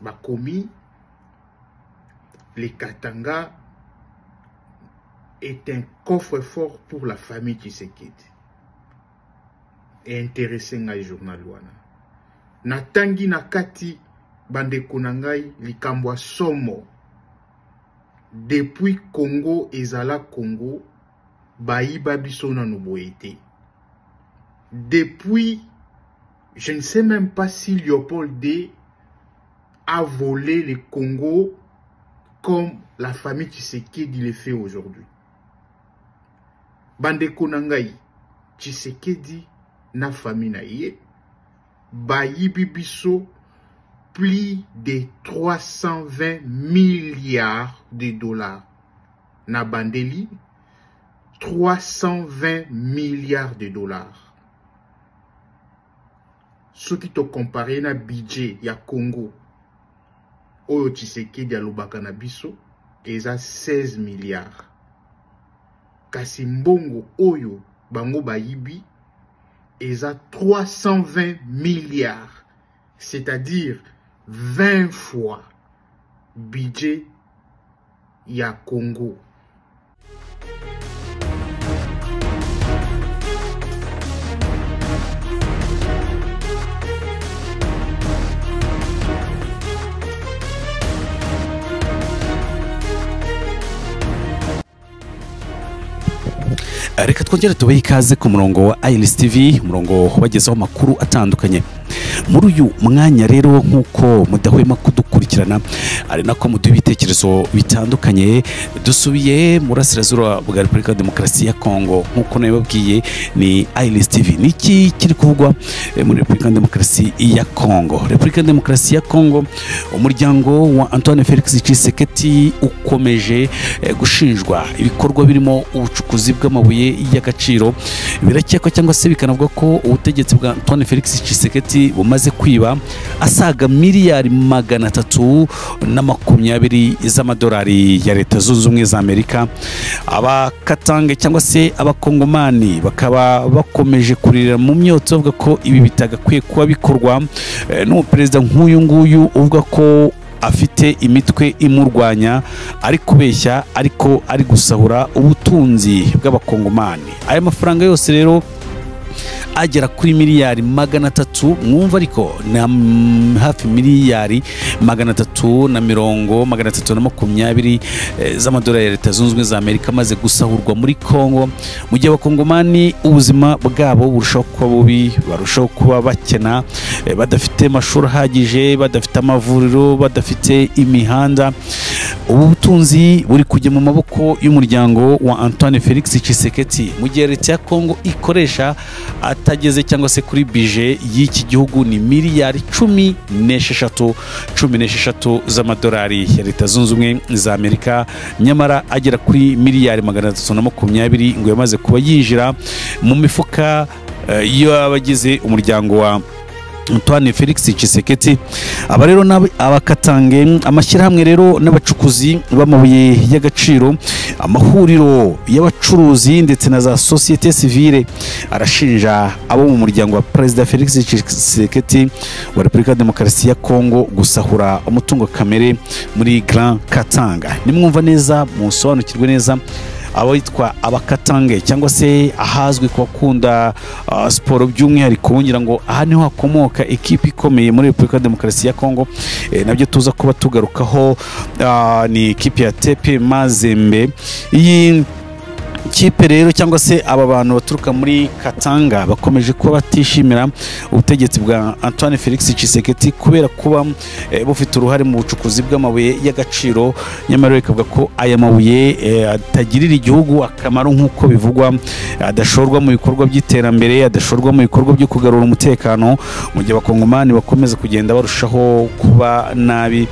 Bakomi le Katanga est un coffre-fort pour la famille Tshisekedi. Et intéressé ngai journal wana. Natangi na kati bandeko na ngai likambo ya somo. Depuis Congo ezala Congo bayiba biso nanu boye te. Depuis, je ne sais même pas si Léopold II a volé le Congo comme la famille Tshisekedi le fait aujourd'hui. Bandeko na ngai Tshisekedi na famille na ye bayibi biso plus de 320 milliards de dollars. Na bandeli 320 milliards de dollars. Ce qui te comparé na budget ya Congo oyo Tshisekedi alobaka na biso eza 16 milliards. Kasi mbongo oyo bango bayibi eza 320 milliards, c'est-à-dire 20 fois budget ya Congo. Reka twongere tubahe ikaze ku murongo wa Iris TV, umurongo wagezeho amakuru atandukanye. Muri uyu mwanya rero nkuko mudahwema kudukurikirana ari nako muduha ibitekerezo bitandukanye, dusubiye mu burasirazuba bwa Repubulika ya Demokarasi ya Kongo. Nkuko nabibabwiye ni Iris TV. Niki kiri kuvugwa muri Repubulika ya Demokarasi ya Kongo? Repubulika ya Demokarasi ya Kongo, umuryango wa Antoine Felix Tshisekedi ukomeje gushinjwa ibikorwa birimo ubucukuzi bw'amabuye y'agaciro. Birakekwa cyangwa se bikanavuga ko ubutegetsi bwa Antoine Felix Tshisekedi bumaze kwiba asaga miliyari 320 z'amadolari ya Leta Zunze Ubumwe za Amerika. Abakatange cyangwa se abakongomani bakaba bakomeje kurira mu myotsi bavuga ko ibi bitagakwiye kuba bikorwa n'umuperezida nk'uyu nguyu uvuga ko afite imitwe imurwanya, ari kubeshya ariko ari gusahura ubutunzi bw'abakongomani. Aya mafaranga yose rero agera kuri miliyari 300, mwumva ariko ni hafi miliyari 320 z'amadolari ya Leta Zunze Ubumwe za Amerika amaze gusahurwa muri Kongo, mu gihe abakongomani ubuzima bwabo burushaho kuba bubi, barushaho kuba bakena, badafite amashuri ahagije, badafite amavuriro, badafite imihanda. Ubu butunzi buri kujya mu maboko y'umuryango wa Antoine Felix Tshisekedi, mu gihe Leta ya Kongo ikoresha atageze cyangwa se kuri bije y'iki gihugu ni miliyari 16 z'amadolari ya Leta Zunze Ubumwe za Amerika, nyamara agera kuri miliyari 320 ngo yamaze kuba yinjira mu mifuka y'abagize umuryango wa Antoine Felix Tshisekedi. Aba rero abakatange, amashyirahamwe rero n'abacukuzi b'amabuye y'agaciro, amahuriro y'abacuruzi ndetse na za société civile arashinja abo mu muryango wa Perezida Felix Tshisekedi wa Repubulika ya Demokarasi ya Kongo gusahura umutungo kamere muri Grand Katanga. Nimwumva neza, musobanukirwe neza, abitwa abakatange cyangwa se ahazwi ku bakunda siporo by'umwihariko, ngira ngo aha niho hakomoka ikipe ikomeye muri Repubulika ya Demokarasi ya Kongo, nabyo tuza kuba tugarukaho, ni ikipe ya TP Mazembe. Iyi kipe rero cyangwa se aba bantu baturuka muri Katanga bakomeje kuba batishimira ubutegetsi bwa Antoine Felix Tshisekedi kubera kuba bufite uruhare mu bucukuzi bw'amabuye y'agaciro, nyamara bikavuga ko aya mabuye atagirira igihugu akamaro nk'uko bivugwa, adashorwa mu bikorwa by'iterambere, adashorwa mu bikorwa byo kugarura umutekano, mu gihe abakongomani bakomeza kugenda barushaho kuba nabi.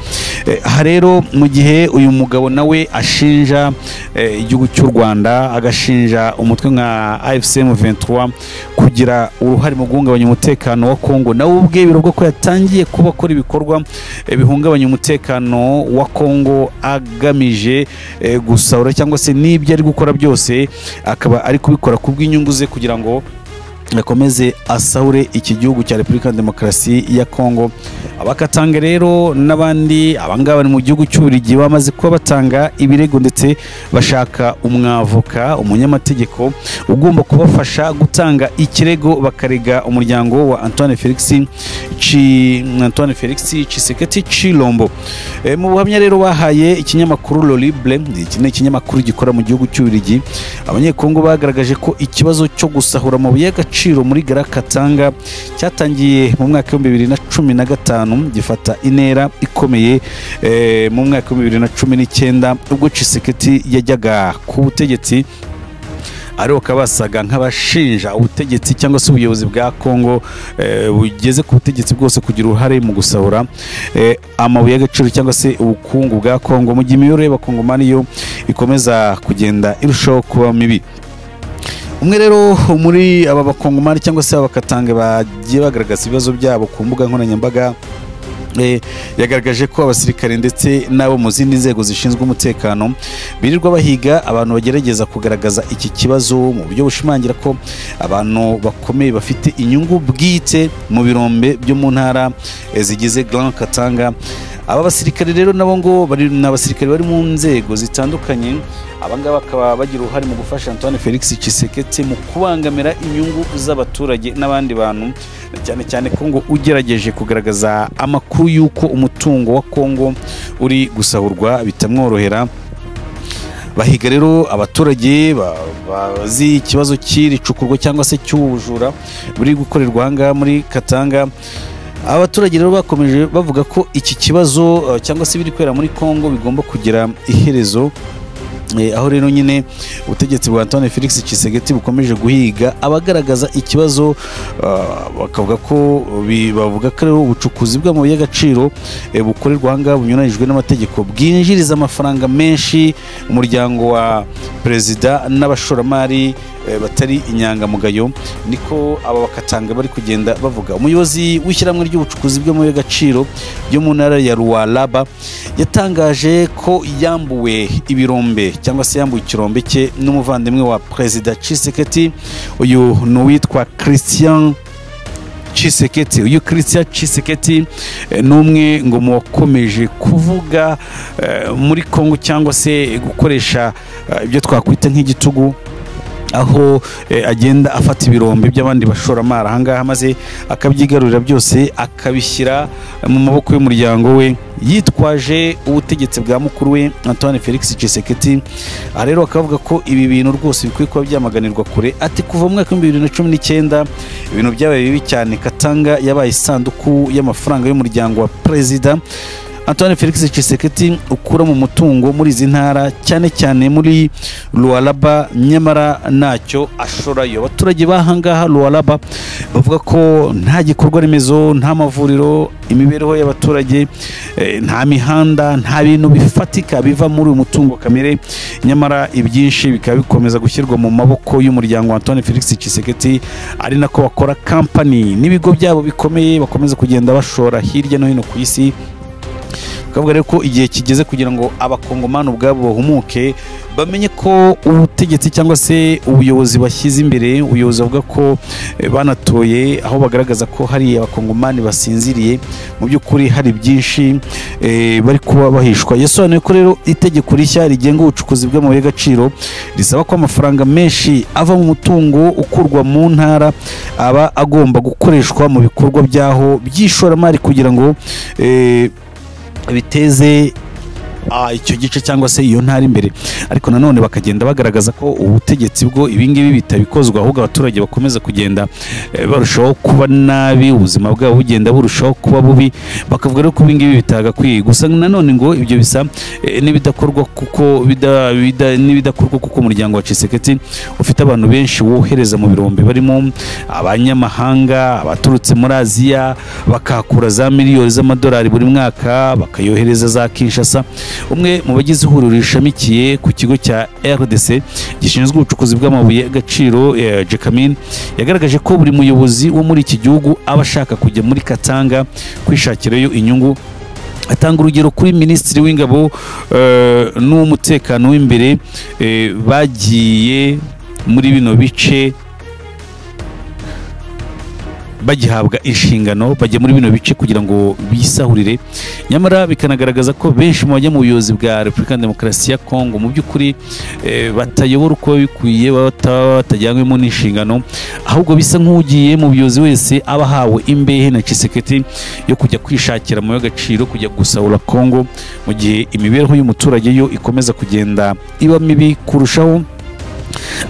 Aha rero mu gihe uyu mugabo nawe ashinja igihugu cy'u Rwanda, agashinja umutwe nka AFC M23 kugira uruhare mu guhungabanya umutekano wa Kongo, nawe ubwe biravuga ko yatangiye kuba akora ibikorwa bihungabanya umutekano wa Kongo agamije gusahura cyangwa se n'ibyo ari gukora byose akaba ari kubikora kubw'inyungu ze kugira ngo akomeze asahure iki gihugu cya Repubulika Demokarasi ya Kongo. Abakatanga rero n'abandi abangaba mu gihugu cy'Ububiligi bamaze kuba batanga ibirego ndetse bashaka umwavoka, umunyamategeko ugomba kubafasha gutanga ikirego, bakarega umuryango wa Antoine Felix Tshisekedi Tshilombo. Mu buhamya rero bahaye ikinyamakuru Lolible, iki ni ikinyamakuru gikora mu gihugu cy'Ububiligi, abanyekongo bagaragaje ko ikibazo cyo gusahura amabuye y'agaciro muri Grand Katanga cyatangiye mu mwaka wa 2015 gifata intera ikomeye mu mwaka wa 2019 ubwo Tshisekedi yajyaga ku butegetsi. Ariko kabasaga nk'abashinja ubutegetsi cyangwa se ubuyobozi bwa Kongo bugeze ku butegetsi bwose kugira uruhare mu gusahura amabuye y'agaciro cyangwa se ubukungu bwa Kongo, mu gihe imibereho y'abakongomani yo ikomeza kugenda irushaho kuba mibi. Umwe rero muri aba bakongomani cyangwa se abakatanga bagiye bagaragaza ibibazo byabo ku mbuga nkoranyambaga, yagaragaje ko abasirikare ndetse n'abo mu zindi nzego zishinzwe umutekano birirwa bahiga abantu bagerageza kugaragaza iki kibazo mu buryo bushimangira ko abantu bakomeye bafite inyungu bwite mu birombe byo mu ntara zigize Grand Katanga. Aba basirikare rero nabo ngo bari n'abasirikare bari mu nzego zitandukanye, abangaba bakaba bagira uruhare mu gufasha Antoine Felix Tshisekedi mu kubangamira inyungu z'abaturage n'abandi bantu, cyane cyane ko ngo ugerageje kugaragaza amakuru y'uko umutungo wa Kongo uri gusahurwa bitamworohera. Bahiga rero abaturage bazi ikibazo cy'iricukurwa cyangwa se cy'ubujura buri gukorerwa ahangaha muri Katanga. Abaturage rero bakomeje bavuga ko iki kibazo cyangwa se biri kwera muri Kongo bigomba kugira iherezo, aho rero nyine ubutegetsi bwa Antoine Felix Tshisekedi bukomeje guhiga abagaragaza ikibazo, bakavuga ko bavuga ko rero ubucukuzi bw'amabuye y'agaciro bukorerwa ahangaha bunyuranyijwe n'amategeko bwinjiriza amafaranga menshi umuryango wa perezida n'abashoramari batari inyangamugayo, niko aba bakatanga bari kugenda bavuga. Umuyobozi w'ishyirahamwe ry'ubucukuzi bw'amabuye y'agaciro byo mu ntara ya Lualaba yatangaje ko yambuwe ibirombe cyangwa se yambuwe ikirombe cye n'umuvandimwe wa perezida Tshisekedi, uyu ni uwitwa Christian Tshisekedi. Uyu Christian Tshisekedi ni umwe ngo mu wakomeje kuvuga muri Kongo cyangwa se gukoresha ibyo twakwita nk'igitugu, aho agenda afata ibirombe by'abandi bashoramari ahangaha maze akabyigarurira byose akabishyira mu maboko y'umuryango we yitwaje ubutegetsi bwa mukuru we Antoine Felix Tshisekedi. Aha rero akavuga ko ibi bintu rwose bikwiye kuba byamaganirwa kure. Ati kuva mu mwaka wa 2019 ibintu byabaye bibi cyane, Katanga yabaye isanduku y'amafaranga y'umuryango wa perezida Antoine Felix Tshisekedi ukura mu mutungo muri izi ntara cyane cyane muri Lualaba, nyamara ntacyo ashorayo. Abaturage bahangaha Lualaba bavuga ko nta gikorwa remezo, nta mavuriro, imibereho y'abaturage, nta mihanda, nta bintu bifatika biva muri uyu mutungo kamere, nyamara ibyinshi bikaba bikomeza gushyirwa mu maboko y'umuryango wa Antoine Felix Tshisekedi, ari nako bakora company n'ibigo byabo bikomeye bakomeza kugenda bashora hirya no hino ku isi. Kavuga rero ko igihe kigeze kugira ngo abakongomani ubwabo bahumuke, bamenye ko ubutegetsi cyangwa se ubuyobozi bashyize imbere, ubuyobozi bavuga ko banatoye, aho bagaragaza ko hari abakongomani basinziriye, mu by'ukuri hari byinshi bari kuba bahishwa. Yasobanuye ko rero itegeko rishya rigenga ubucukuzi bw'amabuye y'agaciro risaba ko amafaranga menshi ava mu mutungo ukurwa mu ntara aba agomba gukoreshwa mu bikorwa byaho by'ishoramari kugira ngo biteze icyo gice cyangwa se iyo ntara imbere. Ariko nanone bakagenda bagaragaza ko ubutegetsi bwo ibingibi bitabikozwa, ahubwo abaturage bakomeza kugenda barushaho kuba nabi, ubuzima bwabo bugenda burushaho kuba bubi, bakavuga rero ko ibingibi bitagakwiye. Gusa nanone ngo ibyo bisa n'ibidakorwa kuko n'ibidakorwa kuko umuryango wa Tshisekedi ufite abantu benshi wohereza mu birombe, barimo abanyamahanga abaturutse muri Aziya, bakakura za miliyoni z'amadolari buri mwaka bakayohereza za Kinshasa. Umwe mu bagize ihuriro rishamikiye ku kigo cya RDC gishinzwe ubucukuzi bw'amabuye y'agaciro, Jekamin, yagaragaje ko buri muyobozi wo muri iki gihugu aba ashaka kujya muri Katanga kwishakirayo inyungu. Atanga urugero kuri minisitiri w'ingabo n'umutekano w'imbere bagiye muri bino bice bagihabwa inshingano bajya muri bino bice kugira ngo bisahurire. Nyamara bikanagaragaza ko benshi mu bajya mu buyobozi bwa Repubulika Demokarasi ya Kongo mu by'ukuri batayobora uko bikwiye, batajyanywemo n'inshingano, ahubwo bisa nk'ugiye mu buyobozi wese aba ahawe imbehe na Tshisekedi yo kujya kwishakira mu gaciro, kujya gusahura Kongo, mu gihe imibereho y'umuturage yo ikomeza kugenda iba mibi kurushaho.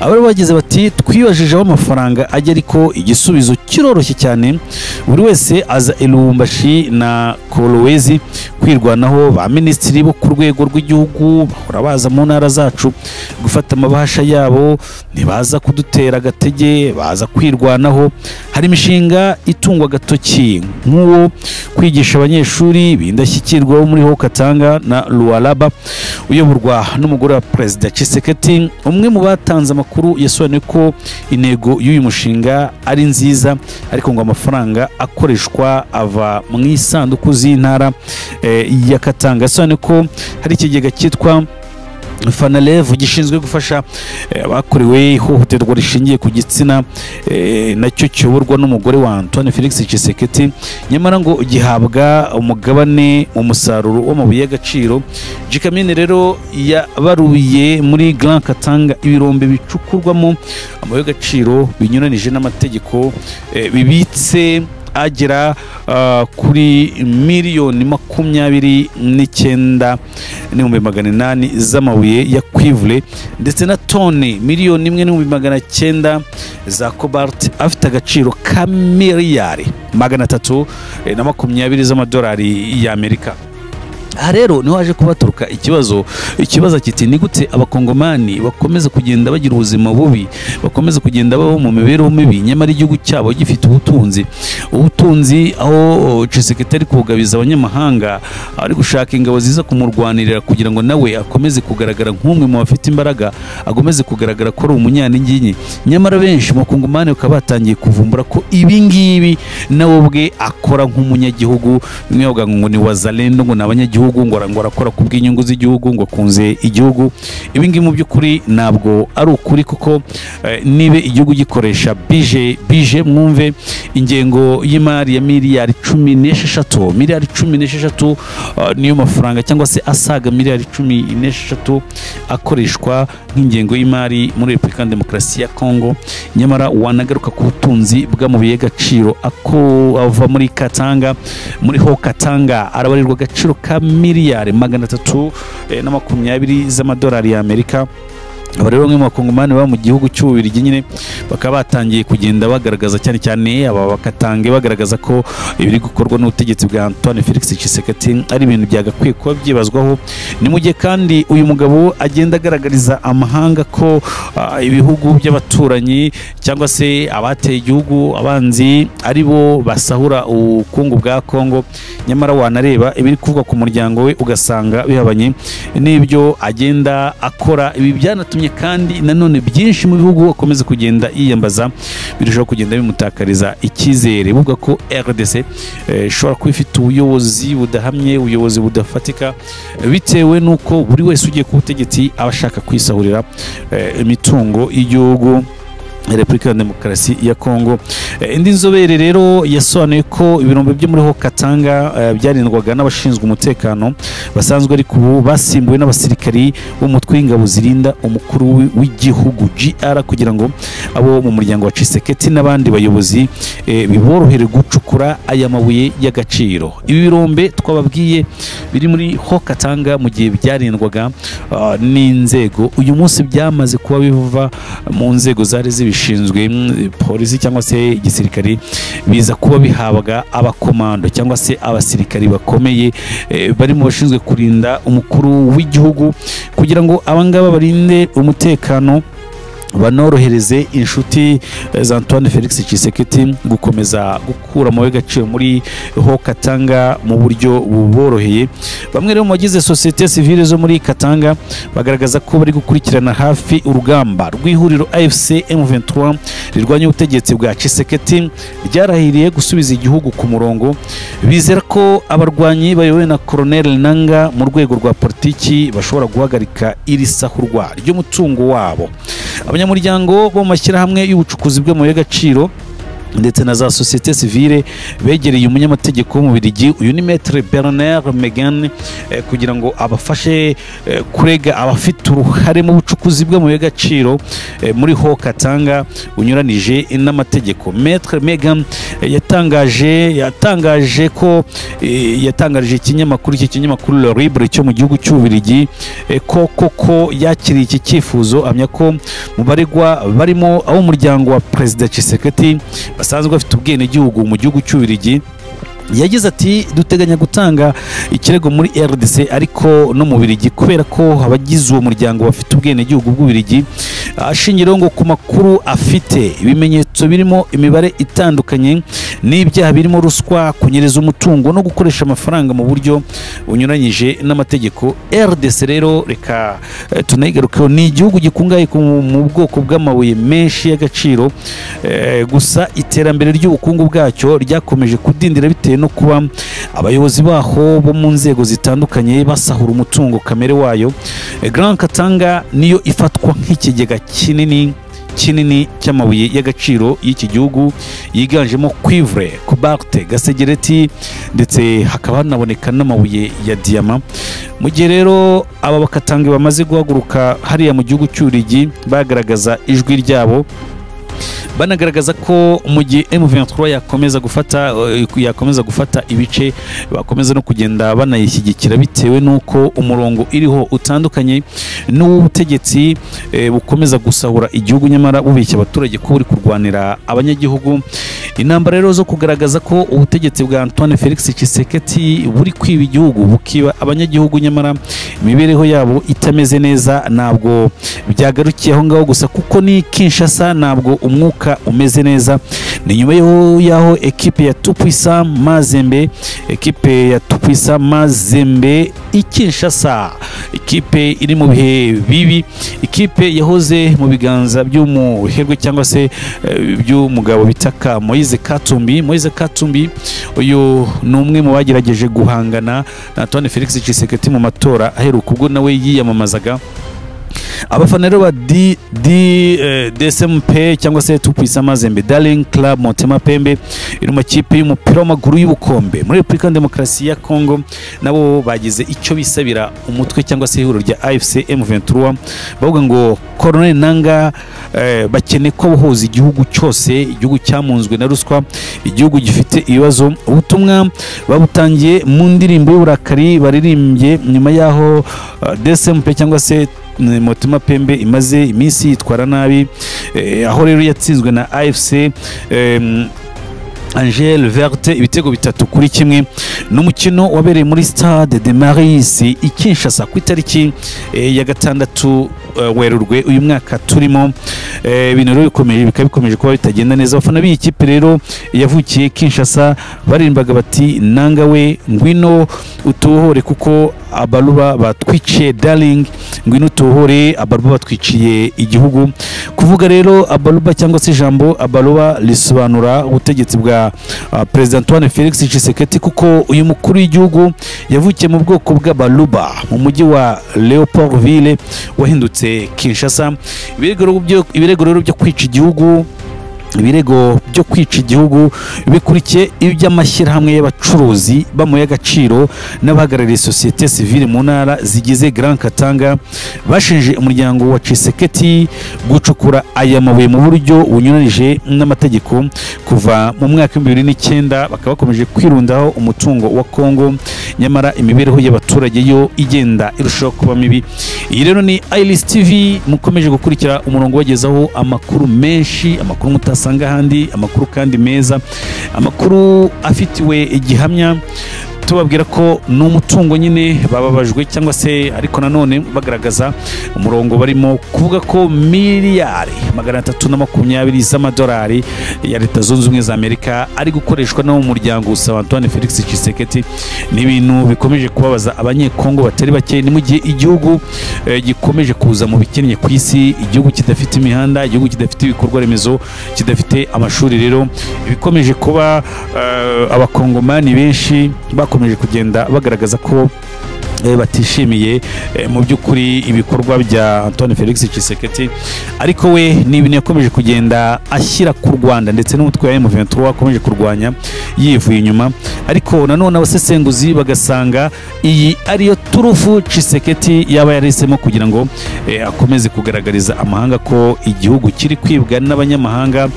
Abari bagize bati twibajije aho amafaranga ajya, ariko igisubizo kiroroshye cyane, buri wese aza Lubumbashi na Kolwezi kwirwanaho. Ba minisitiri bo ku rwego rw'igihugu bahora baza mu ntara zacu gufata amabahasha yabo, ntibaza kudutera agatege, baza kwirwanaho. Hari imishinga itungwa agatoki nk'uwo kwigisha abanyeshuri b'indashyikirwa bo muri Haut-Katanga na Lualaba uyoborwa n'umugore wa Perezida Tshisekedi. Umwe mu batanze amakuru yasobanuye ko intego y'uyu mushinga ari nziza, ariko ngo amafaranga akoreshwa ava mu isanduku z'intara ya Katanga. Yasobanuye ko hari ikigega cyitwa Fanalev gishinzwe gufasha abakorewe ihohoterwa rishingiye ku gitsina, nacyo kiyoborwa n'umugore wa Antoine Felix Tshisekedi, nyamara ngo gihabwa umugabane mu musaruro w'amabuye y'agaciro. Gikamine rero yabaruye muri Grand Katanga ibirombe bicukurwamo amabuye y'agaciro binyuranije n'amategeko, bibitse agera kuri 29,800,000 z'amabuye ya cuivre, ndetse na toni 1,900,000 za cobalt afite agaciro ka 320,000,000,000 z'amadolari y'Amerika. Aha rero niho haje kubaturuka ikibazo kiti ni gute abakongomani bakomeza kugenda bagira ubuzima bubi, bakomeza kugenda babaho mu mibereho mibi, nyamara igihugu cyabo gifite ubutunzi aho Tshisekedi ari kugabiza abanyamahanga, ari gushaka ingabo ziza kumurwanirira kugira ngo nawe akomeze kugaragara nk'umwe mu bafite imbaraga, akomeze kugaragara ko ari umunyantinginyi. Nyamara benshi mu bakongomani bakaba batangiye kuvumbura ko ibi ngibi nawe ubwe akora nk'umunyagihugu. Bimwe bavuga ngo ni wazalendo, ngo ni abanyagihugu, ngo arakora ku bw'inyungu z'igihugu, ngo akunze igihugu. Ibi ngibi mu by'ukuri ntabwo ari ukuri, kuko niba igihugu gikoresha bije mwumve ingengo y'imari ya 16,000,000,000 16,000,000,000 niyo mafaranga, cyangwa se asaga 16,000,000,000 akoreshwa nk'ingengo y'imari muri Repubulika Demokarasi ya Kongo. Nyamara wanagaruka ku butunzi bw'amabuye y'agaciro ava muri Katanga, muri Haut-Katanga arabarirwa agaciro ka 320,000,000,000 z'amadolari y'Amerika. Aba rero bamwe mu bakongomani baba mu gihugu cy'Ububiligi nyine bakaba batangiye kugenda bagaragaza, cyane cyane aba bakatange bagaragaza ko ibiri gukorwa n'ubutegetsi bwa Antoine Felix Tshisekedi ari ibintu byagakwiye kuba byibazwaho. Ni mu gihe kandi uyu mugabo agenda agaragariza amahanga ko ibihugu by'abaturanyi cyangwa se abateye igihugu abanzi ari bo basahura ubukungu bwa Kongo, nyamara wanareba ibiri kuvugwa ku muryango we ugasanga bihabanye n'ibyo agenda akora. Ibi byanatumye kandi nanone byinshi mu bihugu akomeza kugenda yiyambaza birushaho kugenda bimutakariza icyizere, buvuga ko RDC ishobora kuba ifite ubuyobozi budahamye, ubuyobozi budafatika, bitewe n'uko buri wese ugiye ku butegetsi aba ashaka kwisahurira imitungo y'igihugu Repubulika ya Demokarasi ya Kongo. Indi nzobere rero yasobanuye ko ibirombe byo muri Haut-Katanga byarindwaga n'abashinzwe umutekano basanzwe, ariko ubu basimbuwe n'abasirikari b'umutwe w'ingabo zirinda umukuru w'igihugu GR, kugira ngo abo mu muryango wa Tshisekedi n'abandi bayobozi biborohere gucukura aya mabuye y'agaciro. Ibi birombe twababwiye biri muri Haut-Katanga mu gihe byarindwaga n'inzego, uyu munsi byamaze kuba biva mu nzego zari zibishinzwe, polisi cyangwa se igisirikari, biza kuba bihabwa abakomando cyangwa se abasirikari bakomeye bari mu bashinzwe kurinda umukuru w'igihugu, kugira ngo abangaba barinde umutekano, banorohereze inshuti za Antoine Felix Tshisekedi gukomeza gukura amabuye y'agaciro muri Haut-Katanga mu buryo buboroheye. Bamwe rero mu bagize société civile zo muri Katanga bagaragaza ko bari gukurikirana hafi urugamba rw'ihuriro AFC M23 rirwanya ubutegetsi bwa Tshisekedi ryarahiriye gusubiza igihugu ku murongo. Bizera ko abarwanyi bayobowe na Colonel Nanga mu rwego rwa politiki bashobora guhagarika iri sahurwa ry'umutungo wabo. Abanyamuryango bo mu mashyirahamwe y'ubucukuzi bw'amabuye y'agaciro ndetse na za société civile begereye umunyamategeko w'Umubirigi, uyu ni Maître Bernard Megan, kugira ngo abafashe kurega abafite uruhare mu bucukuzi bw'amabuye y'agaciro muri Haut Katanga bunyuranije n'amategeko. Maître Megan yatangaje ko yatangarije ikinyamakuru, iki kinyamakuru Le Libre cyo mu gihugu cy'Ububirigi, ko koko yakiriye iki cyifuzo, amya ko mu baregwa barimo abo umuryango wa Perezida Tshisekedi basanzwe bafite ubwenegihugu mu gihugu cy'Ububirigi. Yagize ati duteganya gutanga ikirego muri RDC ariko no mu Bubiligi kubera ko abagize uwo muryango bafite ubwenegihugu bw'Ububirigi. Ashingiraho ngo ku makuru afite ibimenyetso birimo imibare itandukanye n'ibyaha birimo ruswa, kunyereza umutungo no gukoresha amafaranga mu buryo bunyuranyije n'amategeko. RDC rero reka tunayigarukeho, ni igihugu gikungahaye mu bwoko bw'amabuye menshi y'agaciro, gusa iterambere ry'ubukungu bwacyo ryakomeje kudindira bitewe no kuba abayobozi baho bo mu nzego zitandukanye basahura umutungo kamere wayo. Grand Katanga niyo ifatwa nk'ikigega kinini kinini cy'amabuye y'agaciro y'iki gihugu, yiganjemo cuivre, cobalt, gasegereti ndetse hakaba hanaboneka n'amabuye ya diyama. Mu gihe rero aba bakatanga bamaze guhaguruka hariya mu gihugu cy'Ububiligi bagaragaza ijwi ryabo, banagaragaza ko mu gihe M23 yakomeza gufata ibice, bakomeza no kugenda banayishyigikira bitewe n'uko umurongo iriho utandukanye n'ubutegetsi bukomeza gusahura igihugu nyamara bubeshya abaturage ko buri kurwanira abanyagihugu. Intambara rero zo kugaragaza ko ubutegetsi bwa Antoine Felix Tshisekedi buri kwiba igihugu, bukiba abanyagihugu nyamara imibereho yabo itameze neza, ntabwo byagarukiye aho ngaho gusa, kuko ni Kinshasa ntabwo umwuka umeze neza. Ni nyuma y'aho ekipe ya Tupuisa Mazembe, ekipe ya Tupuisa Mazembe i Kinshasa, ekipe iri mu bihe bibi, ekipe yahoze mu biganza by'umuherwe cyangwa se by'umugabo bitaka Moise Katumbi. Moise Katumbi uyu ni umwe mu bagerageje guhangana na Antoine Felix Tshisekedi mu matora aheruka ubwo nawe yiyamamazaga. Abafana rero ba DSMP cyangwa se Tupuisa Mazembe Darling Club Motema Pembe iri mu makipe y'umupira w'amaguru y'ubukombe muri Repubulika Demokarasi ya Kongo, nabo bagize icyo bisabira umutwe cyangwa se ihuriro rya AFC M23, bavuga ngo Colonel Nanga bakene ko bohoza igihugu cyose, igihugu cyamunzwe na ruswa, igihugu gifite ibibazo. Ubutumwa babutangiye mu ndirimbo y'uburakari baririmbye nyuma yaho DSMP cyangwa se Motema Pembe imaze iminsi yitwara nabi, aho rero yatsinzwe na AFC Angel Verte ibitego 3-1 n'umukino wabereye muri Stade de Maris i Kinshasa ku itariki ya 6 Werurwe uyu mwaka turimo. Ibintu rero bikaba bikomeje kuba bitagenda neza. Abafana b'iyi kipe rero yavukiye Kinshasa baririmbaga bati nanga we ngwino utuhore kuko abaruba batwiciye darling, ngwino utuhore abaruba batwiciye igihugu. Kuvuga rero abaruba cyangwa se ijambo abaruba risobanura ubutegetsi bwa President Antoine Felix Tshisekedi, kuko uyu mukuru w'igihugu yavukiye mu bwoko bw'abaruba mu mujyi wa Leopoldville wahindutse Kinshasa. Ibirego rero byo kwica igihugu, ibirego byo kwica igihugu bikurikiye iby'amashyirahamwe y'abacuruzi bamuye agaciro n'abahagarariye société civile mu ntara zigize Grand Katanga bashinje umuryango wa Tshisekedi gucukura aya mabuye mu buryo bunyuranije n'amategeko kuva mu mwaka wa 2009, bakaba bakomeje kwirundaho umutungo wa Kongo nyamara imibereho y'abaturage yo igenda irushaho kuba mibi. Iyi rero ni Iris TV, mukomeje gukurikira umurongo wagezaho amakuru menshi, amakuru mutasanga ahandi, amakuru kandi meza, amakuru afitiwe igihamya. Tubabwira ko ni umutungo nyine bababajwe cyangwa se ariko nanone bagaragaza umurongo barimo kuvuga ko miliyari 320 z'amadolari ya Leta Zunze Ubumwe za Amerika ari gukoreshwa no mu muryango usaba Antoine Felix Tshisekedi. Ni ibintu bikomeje kubabaza abanyekongo batari bake, ni mu gihe igihugu gikomeje kuza mu bikennye ku isi, igihugu kidafite imihanda, igihugu kidafite ibikorwa remezo, kidafite amashuri. Rero bikomeje kuba abakongomani benshi bakomeje bakomeje kugenda bagaragaza ko batishimiye mu by'ukuri ibikorwa bya Antoine Felix Tshisekedi, ariko we ni ibintu yakomeje kugenda ashyira ku Rwanda ndetse n'umutwe wa M23 akomeje kurwanya yivuye inyuma. Ariko nanone abasesenguzi bagasanga iyi ariyo turufu Tshisekedi yaba yarisemo kugira ngo akomeze kugaragariza amahanga ko igihugu kiri kwibwa n'abanyamahanga,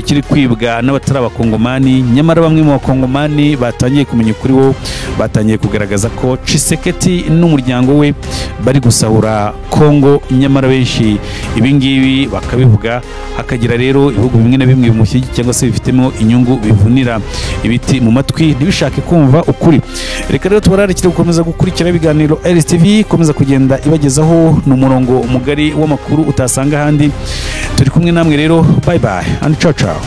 kiri kwibwa n'abatari abakongomani. Nyamara bamwe mu bakongomani batangiye kumenya ukuri, bo batangiye kugaragaza ko Tshisekedi n'umuryango we bari gusahura Kongo, nyamara benshi ibingibi bakabivuga, hakagira rero ibihugu bimwe na bimwe bimushyigikiye cyangwa se bifitemo inyungu bivunira ibiti mu matwi ntibishake kumva ukuri. Reka rero tubararikire gukomeza gukurikira ibiganiro LSTV ikomeza kugenda ibagezaho, ni umurongo mugari w'amakuru utasanga ahandi. Turi kumwe namwe rero, bye bye and ciao ciao.